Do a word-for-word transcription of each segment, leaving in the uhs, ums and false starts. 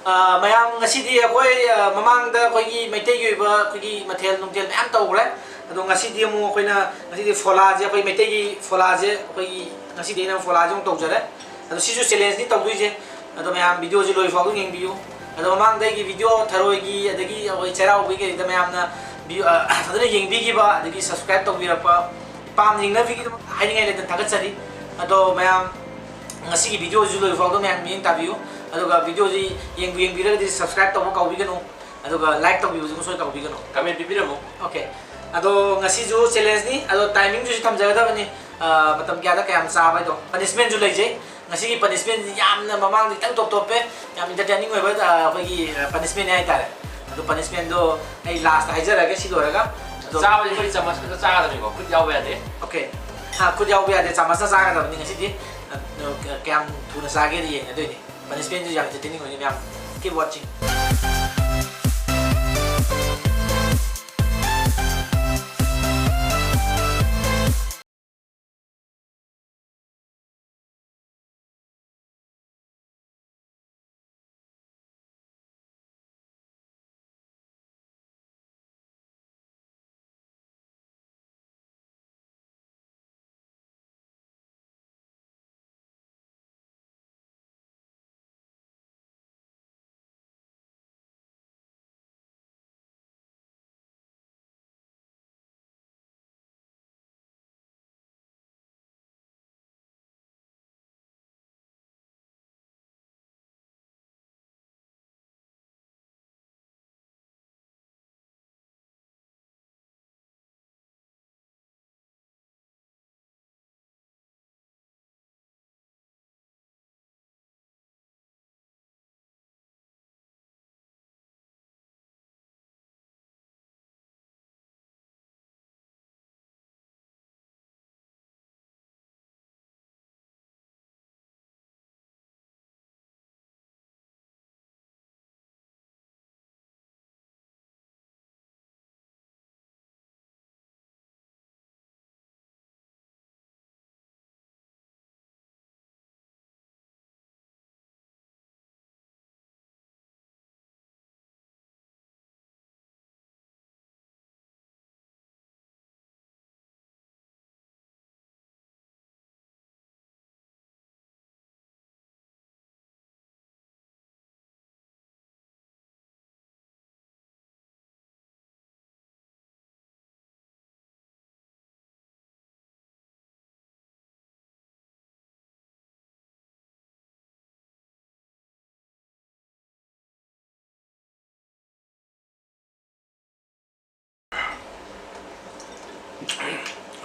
ꯑ, ꯃꯌꯥꯝ, ꯉꯁꯤꯗꯤ ꯑꯩꯈꯣꯏ, ꯑ, ꯃꯃꯥꯡꯗ ꯑꯩꯈꯣꯏꯒꯤ ꯃꯩꯇꯩꯒꯤ ꯑꯣꯏꯕ ꯑꯩꯈꯣꯏꯒꯤ ꯃꯊꯦꯜ ꯅꯨꯡꯊꯦꯜ ꯃꯌꯥꯝ ꯇꯧꯈ꯭ꯔꯦ꯫ ꯑꯗꯣ ꯉꯁꯤꯗꯤ ꯑꯃꯨꯛ ꯑꯩꯈꯣꯏꯅ ꯉꯁꯤꯗꯤ ꯐꯣꯂꯥꯁꯦ, ꯑꯩꯈꯣꯏ ꯃꯩꯇꯩꯒꯤ ꯐꯣꯂꯥꯁꯦ ꯑꯩꯈꯣꯏꯒꯤ ꯉꯁꯤꯗꯤ ꯑꯩꯅ ꯐꯣꯂꯥꯁꯦ ꯑꯃꯨꯛ ꯇꯧꯖꯔꯦ꯫ ꯑꯗꯣ ꯁꯤꯁꯨ challengeꯅꯤ ꯇꯧꯗꯣꯏꯁꯦ꯫ ꯑꯗꯣ ꯃꯌꯥꯝ videoꯁꯦ ꯂꯣꯏ ꯐꯥꯎꯕ ꯌꯦꯡꯕꯤꯌꯨ꯫ ꯑꯗꯣ ꯃꯃꯥꯡꯗ ꯑꯩꯒꯤ video ꯊꯔꯣꯏꯒꯤ ꯑꯗꯒꯤ ꯑꯩꯈꯣꯏ ꯆꯩꯔꯥꯎꯕꯒꯤ ꯀꯩꯗ ꯃꯌꯥꯝꯅ view, ꯑ, ꯐꯖꯅ ꯌꯦꯡꯕꯤꯈꯤꯕ ꯑꯗꯒꯤ subscribe ꯇꯧꯕꯤꯔꯛꯄ ꯄꯥꯝ ꯌꯦꯡꯅꯕꯤꯒꯤꯗꯃꯛ ꯍꯥꯏꯅꯤꯡꯉꯥꯏ ꯂꯩꯇꯅ ꯊꯥꯒꯠꯆꯔꯤ꯫ ꯑꯗꯣ ꯃꯌꯥꯝ ꯉꯁꯤꯒꯤ videoꯁꯤ ꯂꯣꯏ ꯐꯥꯎꯗ ꯃꯌꯥꯝ ꯃꯤꯠꯌꯦꯡ ꯇꯥꯕꯤꯌꯨ꯫ ꯑꯗꯨꯒ videoꯁꯤ ꯌꯦꯡꯕꯨ ꯌꯦꯡꯕꯤꯔꯒꯗꯤ subscribe ꯇꯧꯕ ꯀꯥꯎꯕꯤꯒꯅꯨ꯫ ꯑꯗꯨꯒ like ꯇꯧꯕꯤꯕꯁꯨ ꯁꯣꯏ ꯀꯥꯎꯕꯤꯒꯅꯨ꯫ Comment ꯄꯤꯕꯤꯔꯝꯃꯨ꯫ Okay꯫ ꯑꯗꯣ ꯉꯁꯤꯁꯨ challengeꯅꯤ꯫ ꯑꯗꯣ timingꯁꯨ ꯊꯝꯖꯒꯗꯕꯅꯤ꯫ ꯑ, ꯃꯇꯝ ꯀꯌꯥꯗ ꯀꯌꯥꯝ ꯆꯥꯕ ꯍꯥꯏꯗꯣ꯫ Punishmentꯁꯨ ꯂꯩꯖꯩ꯫ ꯉꯁꯤꯒꯤ punishmentꯁꯤ ꯌꯥꯝꯅ ꯃꯃꯥꯡꯗ ꯈꯤꯇꯪ top topꯄꯦ꯫ ꯌꯥꯝ entertaining ꯑꯣꯏꯕ, ꯑ, ꯑꯩꯈꯣꯏꯒꯤ, ꯑ, punishmentꯅꯤ ꯍꯥꯏꯇꯥꯔꯦ꯫ ꯑꯗꯣ punishmentꯗꯣ ꯑꯩ lastꯇ ꯍꯥꯏꯖꯔꯒꯦ ꯁꯤ ꯂꯣꯏꯔꯒ꯫ ꯑꯗꯣ ꯆꯥꯕꯗꯤ ꯑꯩꯈꯣꯏ ꯆꯥꯃꯁ ꯈꯛꯇ ꯆꯥꯒꯗꯕꯅꯤꯀꯣ, ꯈꯨꯠ ꯌꯥꯎꯕ ꯌꯥꯗꯦ꯫ Okay꯫ ꯑ, ꯈꯨꯠ ꯌꯥꯎꯕ ꯌꯥꯗꯦ, ꯆꯥꯃꯁꯅ ꯆꯥꯒꯗꯕꯅꯤ ꯉꯁꯤꯗꯤ꯫ ꯑ, ꯀꯌꯥꯝ ꯊꯨꯅ ꯆꯥꯒꯦꯗ ꯌꯦꯡꯒꯗꯣꯏꯅꯤ꯫ Punishmentꯁꯨ ꯌꯥꯝ entertaining ꯑꯣꯏꯅꯤ ꯃꯌꯥꯝ꯫ Keep watching꯫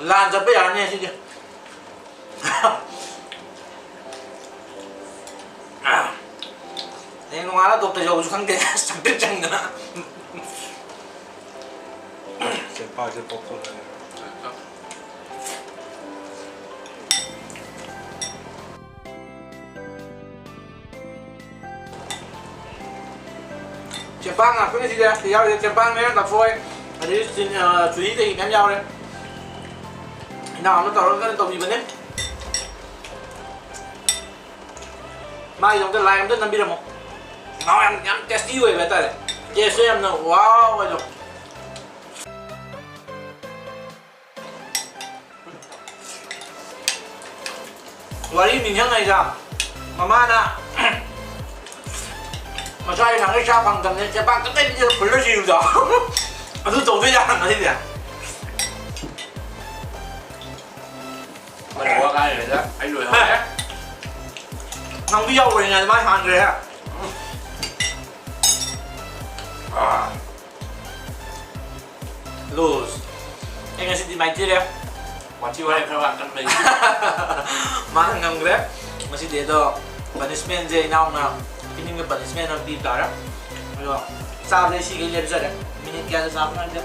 ꯂꯥꯟ ꯆꯠꯄ ꯌꯥꯔꯅꯤ ꯁꯤꯗꯤ꯫ ꯍꯌꯦꯡ ꯅꯣꯡꯉꯥꯜꯂ ꯗꯣꯛꯇꯔ ꯌꯧꯕꯁꯨ ꯈꯪꯗꯦ꯫ ꯆꯪꯇ꯭ꯔꯤꯛ ꯆꯪꯗꯅ꯫ ꯆꯦꯝꯄꯥꯛꯁꯦ ꯄꯣꯛꯊꯣꯛꯂꯒ꯫ ꯆꯦꯡꯄꯥꯛ ꯉꯥꯛꯇꯅꯤ ꯁꯤꯗ ꯁꯤ ꯌꯥꯎꯔꯤꯁꯦ꯫ ꯆꯦꯡꯄꯥꯛꯅꯦ, ꯂꯐꯣꯏ, ꯑꯗꯩ ꯆꯤꯅꯤ, ꯑ, ꯆꯨꯍꯤ ꯀꯩ ꯃꯌꯥꯝ ꯌꯥꯎꯔꯦ꯫ ꯏꯅꯥꯎ ꯑꯃ ꯇꯧꯔꯒ ꯀꯟꯅ ꯇꯧꯕꯤꯕꯅꯦ꯫ ꯃꯥꯒꯤꯗꯃꯛꯇ ꯂꯥꯏ ꯑꯝꯇ ꯅꯝꯕꯤꯔꯝꯃꯣ꯫ ꯃꯍꯥꯎ ꯌꯥꯝ, ꯌꯥꯝ tasty ꯑꯣꯏꯕ ꯍꯥꯏꯇꯥꯔꯦ꯫ Tasteꯁꯨ ꯌꯥꯝꯅ wow ꯍꯥꯏꯗꯣ꯫ ꯋꯥꯔꯤ ꯅꯤꯡꯁꯤꯡꯉꯩꯗ ꯃꯃꯥꯅ ꯃꯆꯥꯒꯤ ꯅꯍꯥꯟꯒꯩ ꯆꯥ ꯐꯪꯗꯕꯅꯦ, ꯆꯦꯕꯥꯛ ꯇꯞꯇꯥꯏ ꯄꯤꯖꯔ ꯐꯨꯜꯂ ꯁꯤꯕꯗꯣ꯫ ꯑꯗꯨ ꯇꯧꯗꯣꯏ ꯌꯥꯔꯝꯒꯅꯤꯅꯦ꯫ ꯃꯅꯦ ꯋꯥ ꯉꯥꯡꯉꯤꯉꯩꯗ ꯑꯩ ꯂꯣꯏꯍꯧꯔꯦ꯫ ꯅꯪꯗꯤ ꯌꯥꯎꯔꯣꯏꯅꯦ, ꯑꯗꯨꯃꯥꯏꯅ ꯍꯥꯟꯈ꯭ꯔꯦ꯫ ꯑꯥ꯫ Lose꯫ ꯑꯩ ꯉꯁꯤꯗꯤ ꯃꯥꯏꯊꯤꯔꯦ꯫ ꯋꯥꯊꯤ ꯋꯥꯔꯦꯝ ꯈꯔ ꯋꯥ ꯀꯟꯕꯩ꯫ ꯃꯥꯅ ꯉꯝꯈ꯭ꯔꯦ꯫ ꯉꯁꯤꯗꯤ ꯑꯗꯣ punishmentꯁꯦ ꯏꯅꯥꯎꯅ ꯄꯤꯅꯤꯡꯕ punishment ꯑꯃ ꯄꯤꯕ ꯇꯥꯔꯦ꯫ ꯑꯗꯣ ꯆꯥꯕꯗꯤ ꯁꯤꯒꯩ ꯂꯦꯞꯆꯔꯦ꯫ Minute ꯀꯌꯥꯗ ꯆꯥꯕꯅꯣ ꯍꯥꯏꯕꯗꯤ?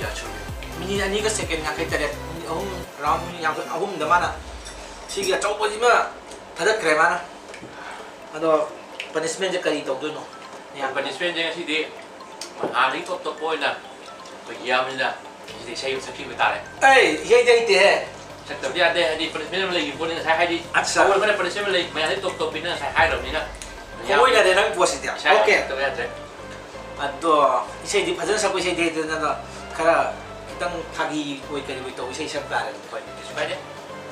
ꯀꯌꯥ ꯁꯨꯔꯦ? Minute ꯑꯅꯤꯒ second ꯌꯥꯡꯈꯩ ꯇꯔꯦꯠ꯫ Minute ꯑꯍꯨꯝ, round minute ꯌꯥꯡꯈꯩ ꯑꯍꯨꯝꯗ ꯃꯥꯅ ꯁꯤꯒꯤ ꯑꯆꯧꯕꯁꯤꯃ ꯊꯥꯗꯠꯈ꯭ꯔꯦ ꯃꯥꯅ꯫ ꯑꯗꯣ punishmentꯁꯦ ꯀꯔꯤ ꯇꯧꯗꯣꯏꯅꯣ? ꯌꯥꯝ punishmentꯁꯦ ꯉꯁꯤꯗꯤ ꯍꯥꯟꯅꯗꯒꯤ ꯇꯣꯞ ꯇꯣꯞꯄ ꯑꯣꯏꯅ ꯑꯩꯈꯣꯏꯒꯤ ꯏꯌꯥꯝꯕꯁꯤꯅ ꯁꯤꯗ ꯏꯁꯩ ꯑꯃ ꯁꯛꯄꯤꯕ ꯇꯥꯔꯦ꯫ ꯑꯩ ꯏꯁꯩꯗꯤ ꯍꯩꯇꯦꯍꯦ꯫ ꯁꯛꯇꯕꯗꯤ ꯌꯥꯗꯦ, ꯍꯥꯏꯗꯤ punishment ꯑꯃ ꯂꯩꯈꯤꯕ ꯄꯣꯠꯅꯤ ꯉꯁꯥꯏ, ꯍꯥꯏꯗꯤ ꯑꯠꯆꯥ꯫ ꯑꯩꯈꯣꯏꯅ punishment ꯑꯃ ꯂꯩ, ꯃꯌꯥꯝꯗꯒꯤ ꯇꯣꯞ ꯇꯣꯞꯄꯤꯅ ꯉꯁꯥꯏ ꯍꯥꯏꯈ꯭ꯔꯕꯅꯤꯅ꯫ ꯊꯑꯣꯏꯅꯔꯦ ꯅꯪ ꯄꯣꯠꯁꯤꯗꯤ꯫ ꯏꯁꯥ OK꯫ ꯁꯛꯇꯕ ꯌꯥꯗ꯭ꯔꯦ꯫ ꯑꯗꯣ ꯏꯁꯩꯗꯤ ꯐꯖꯅ ꯁꯛꯄ ꯏꯁꯩꯗꯤ ꯍꯩꯇꯦ, ꯅꯪꯅ ꯈꯔ ꯈꯤꯇꯪ ꯐꯥꯒꯤ ꯑꯣꯏ ꯀꯔꯤ ꯑꯣꯏ ꯇꯧꯕ ꯏꯁꯩ ꯁꯛ ꯇꯥꯔꯦ꯫ ꯍꯣꯏ, ꯀꯩꯁꯨ ꯀꯥꯏꯗꯦ꯫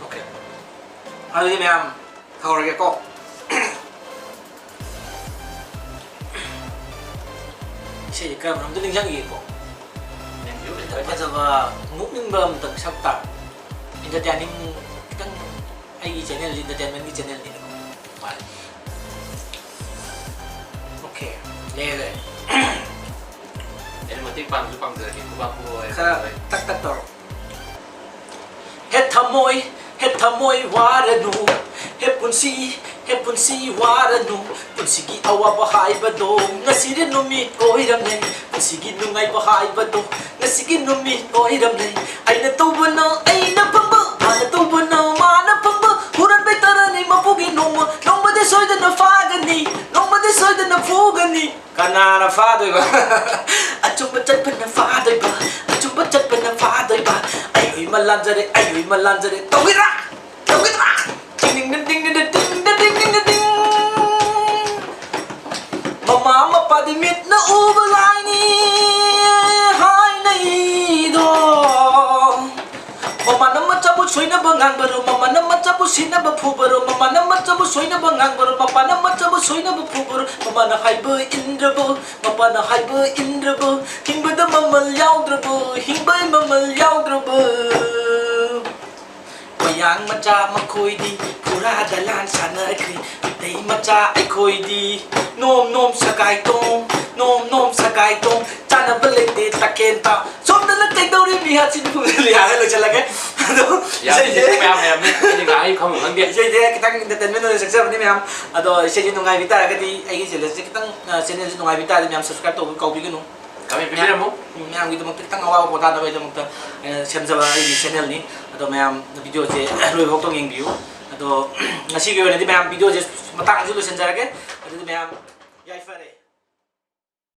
OK꯫ ꯑꯗꯨꯗꯤ ꯃꯌꯥꯝ ꯍꯧꯔꯒꯦꯀꯣ꯫ ꯏꯁꯩꯁꯦ ꯀꯔꯝꯕꯅꯣ ꯑꯝꯇ ꯅꯤꯡꯁꯤꯡꯈꯤꯒꯦꯀꯣ꯫ ꯅꯤꯡꯁꯤꯡꯕꯤꯌꯨ, ꯀꯩꯁꯨ ꯀꯥꯏꯗꯦ꯫ ꯐꯖꯕ, ꯅꯣꯛꯅꯤꯡꯕ ꯑꯝꯇꯪ ꯁꯛ ꯇꯥꯔꯦ꯫ Entertaining ꯈꯤꯇꯪ, ꯑꯩꯒꯤ channelꯁꯤ entertainmentꯀꯤ channelꯅꯤꯅꯀꯣ꯫ ꯃꯥꯅꯦ꯫ OK, ꯂꯩꯔꯦ, ꯂꯩꯔꯦ꯫ ꯑꯩꯅ ꯃꯇꯦꯡ ꯄꯥꯡꯁꯨ ꯄꯥꯡꯖꯔꯛꯀꯦ, ꯈꯨꯕꯥꯛ ꯈꯨꯕꯥꯛ ꯑꯣꯏꯔꯦ꯫ ꯈꯔ ꯇꯛ ꯇꯛ ꯇꯧꯔꯣ꯫ ꯊꯃꯣꯏ, ꯍꯦ ꯊꯃꯣꯏ ꯋꯥꯔꯅꯨ, ꯍꯦ ꯄꯨꯟꯁꯤ, ꯍꯦ ꯄꯨꯟꯁꯤ ꯋꯥꯔꯅꯨ꯫ ꯄꯨꯟꯁꯤꯒꯤ ꯑꯋꯥꯕ ꯍꯥꯏꯕꯗꯣ ꯉꯁꯤꯗꯤ ꯅꯨꯃꯤꯠ ꯑꯣꯏꯔꯝꯂꯦ꯫ ꯄꯨꯟꯁꯤꯒꯤ ꯅꯨꯡꯉꯥꯏꯕ ꯍꯥꯏꯕꯗꯣ ꯉꯁꯤꯒꯤ ꯅꯨꯃꯤꯠ ꯑꯣꯏꯔꯝꯂꯦ꯫ ꯑꯩꯅ ꯇꯧꯕꯅ ꯑꯩꯅ ꯐꯪꯕ, ꯃꯥꯅ ꯇꯧꯕꯅ ꯃꯥꯅ ꯐꯪꯕ꯫ ꯍꯨꯔꯥꯟꯕꯩ ꯇꯔꯅꯤ ꯃꯄꯨꯒꯤ ꯅꯣꯡꯃ, ꯅꯣꯡꯃꯗꯤ ꯁꯣꯏꯗꯅ ꯐꯥꯒꯅꯤ, ꯅꯣꯡꯃꯗꯤ ꯁꯣꯏꯗꯅ ꯐꯨꯒꯅꯤ꯫ ꯀꯅꯥꯅ ꯐꯥꯗꯣꯏꯕ? ꯑꯆꯨꯝꯕ ꯆꯠꯄꯅ ꯐꯥꯗꯣꯏꯕ, ꯑꯆꯨꯝꯕ ꯆꯠꯄꯅ ꯐꯥꯗꯣꯏꯕ꯫ ꯑꯩ ꯑꯣꯏꯃ ꯂꯥꯟꯖꯔꯦ, ꯑꯩ ꯑꯣꯏꯃ ꯂꯥꯟꯖꯔꯦ꯫ ꯇꯧꯒꯗ꯭ꯔꯥ? ꯇꯧꯒꯗ꯭ꯔꯥ? ꯇꯤꯡ ꯇꯤꯡ ꯇꯤꯡ ꯇꯤꯡ ꯇꯤꯡ ꯇꯤꯡ ꯇꯤꯡ ꯇꯤꯡ꯫ ꯃꯃꯥ ꯃꯄꯥꯗꯤ ꯃꯤꯠꯅ ꯎꯕ ꯂꯥꯏꯅꯤ ꯍꯥꯏꯅꯩꯗꯣ꯫ ꯃꯃꯥꯅ ꯃꯆꯥꯕꯨ ꯁꯣꯏꯅꯕ ꯉꯥꯡꯕꯔꯣ, ꯃꯃꯥꯅ ꯃꯆꯥꯕꯨ ꯁꯤꯅꯕ ꯐꯨꯕꯔꯣ, ꯃꯃꯥꯅ ꯃꯆꯥꯕꯨ ꯁꯣꯏꯅꯕ ꯉꯥꯡꯕꯔꯣ, ꯃꯄꯥꯅ ꯃꯆꯥꯕꯨ ꯁꯣꯏꯅꯕ ꯐꯨꯕꯔꯣ, ꯃꯃꯥꯅ ꯍꯥꯏꯕ ꯏꯟꯗ꯭ꯔꯕꯣ, ꯃꯄꯥꯅ ꯍꯥꯏꯕ ꯏꯟꯗ꯭ꯔꯕꯣ, ꯍꯤꯡꯕꯗ ꯃꯃꯜ ꯌꯥꯎꯗ꯭ꯔꯕꯣ, ꯍꯤꯡꯕꯩ ꯃꯃꯜ ꯌꯥꯎꯗ꯭ꯔꯕꯣ꯫ ꯃꯌꯥꯡ ꯃꯆꯥ ꯃꯈꯣꯏꯗꯤ ꯐꯨꯔꯥꯗ ꯂꯥꯟ ꯁꯥꯟꯅꯈ꯭ꯔꯦ꯫ ꯃꯤꯇꯩ ꯃꯆꯥ ꯑꯩꯈꯣꯏꯗꯤ ꯅꯣꯝ ꯅꯣꯝ ꯁꯒꯥꯏ ꯇꯣꯡ, ꯅꯣꯝ ꯅꯣꯝ ꯁꯒꯥꯏ ꯇꯣꯡ꯫ ꯆꯥꯅꯕ ꯂꯩꯇꯦ ꯇꯀꯦꯟ ꯇꯥꯎ꯫ ꯁꯣꯝꯗꯅ ꯀꯩꯗꯧꯔꯤ ꯃꯤꯍꯥꯠ ꯁꯤꯟꯐꯨꯗ ꯂꯤꯌꯥꯒ ꯂꯣꯏꯁꯤꯜꯂꯒꯦ꯫ ꯑꯗꯣ ꯌꯥꯝ ꯏꯁꯩꯁꯦ ꯃꯌꯥꯝ ꯃꯌꯥꯝꯅꯤ꯫ ꯑꯩꯗꯤ ꯉꯥꯏꯍꯥꯛ ꯐꯝꯃꯨ ꯈꯪꯗꯦ꯫ ꯏꯁꯩꯁꯦ ꯈꯤꯇꯪ entertainment ꯑꯣꯏꯅ ꯁꯛꯆꯕꯅꯤ ꯃꯌꯥꯝ꯫ ꯑꯗꯣ ꯏꯁꯩꯁꯦ ꯅꯨꯡꯉꯥꯏꯕꯤ ꯇꯥꯔꯒꯗꯤ ꯑꯩꯒꯤ channelꯁꯦ ꯈꯤꯇꯪ, ꯑ, channelꯁꯦ ꯅꯨꯡꯉꯥꯏꯕꯤ ꯇꯥꯔꯗꯤ ꯃꯌꯥꯝ subscribe ꯇꯧꯕ ꯀꯥꯎꯕꯤꯒꯅꯨ꯫ Comment ꯄꯤꯕꯤꯔꯝꯃꯨ꯫ ꯃꯌꯥꯝꯒꯤꯗꯃꯛꯇ ꯈꯤꯇꯪ ꯑꯋꯥꯕ ꯄꯣꯊꯥꯅꯕꯒꯤꯗꯃꯛꯇ ꯑꯩꯅ ꯁꯦꯝꯖꯕ ꯑꯩꯒꯤ channelꯅꯤ꯫ ꯑꯗꯣ ꯃꯌꯥꯝ videoꯁꯦ ꯂꯣꯏꯕ ꯐꯥꯎꯇꯪ ꯌꯦꯡꯕꯤꯌꯨ꯫ ꯑꯗꯣ ꯉꯁꯤꯒꯤ ꯑꯣꯏꯅꯗꯤ ꯃꯌꯥꯝ videoꯁꯦ ꯃꯇꯥꯡ ꯑꯁꯤꯗ ꯂꯣꯏꯁꯤꯟꯖꯔꯒꯦ꯫ ꯑꯗꯨꯗꯤ ꯃꯌꯥꯝ ꯌꯥꯏꯐꯔꯦ꯫